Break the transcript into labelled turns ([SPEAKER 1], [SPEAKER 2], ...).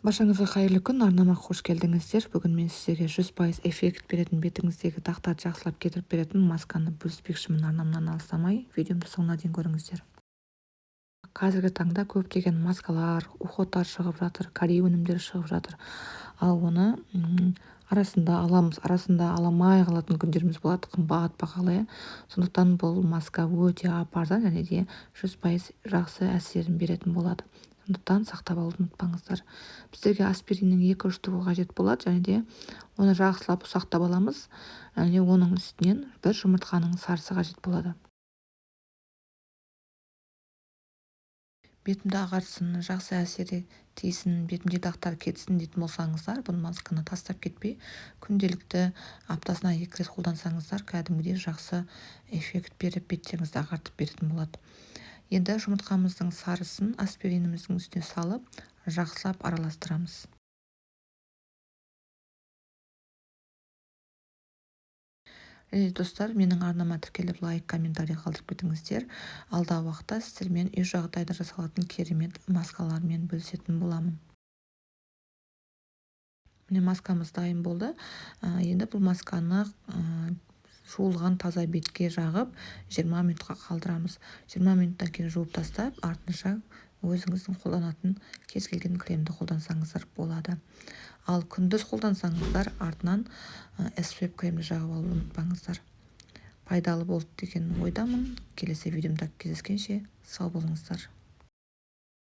[SPEAKER 1] Баршаңызға қайырлы күн! Арнама қош келдіңіздер! Бүгін мен сіздерге 100% эффект беретін, бетіңіздегі дақтарды жақсылап кетіріп беретін масканы бөліспекшімін. Арнамнан алыстамай, видеомды соңына дейін көріңіздер. Қазіргі таңда көптеген маскалар, уходтар шығып жатыр, корей өнімдері шығып жатыр. Ал оны арасында аламыз, арасында ала алмай қалатын күндеріміз болады, қымбат бағалы, иә. Сондықтан бұл маска өте ап арзан және де 100% жақсы әсерін беретін болады. Сондықтан сақтап алуды ұмытпаңыздар. Біздерге аспириннің 2 штугы қажет болады және де оны жақсылап ұсақтап аламыз. Және оның үстінен бір жұмыртқаның сарысы қажет болады. Бетімді ағартсын, жақсы әсер тисін, бетімде дақтар кетсін дейтін болсаңыздар, бұл масканы тастап кетпей, күнделікті аптасына 2 рет қолдансаңыздар, кәдімгідей жақсы эффект беріп, беттеріңізді ағартып беретін болады. Енді жұмыртқамыздың сарысын аспириніміздің үстіне салып, жақсылап араластырамыз. Және достар, менің арнама тіркеліп, лайк, комментарий қалдырып кетіңіздер. Алдағы уақытта сіздермен үй жағдайда жасалатын керемет маскалармен бөлісетін боламын. Міне, маскамыз дайын болды. Енді бұл масканы жуылған таза бетке жағып, 20 минутқа қалдырамыз. 20 минуттан кейін жуып тастап, артынша өзіңіздің қолданатын кез келген кремді қолдансаңыздар болады. Ал күндіз қолдансаңыздар, артынан SPF кремді жағып алуды ұмытпаңыздар. Пайдалы болды деген ойдамын. Келесі видеомда кездескенше сау болыңыздар.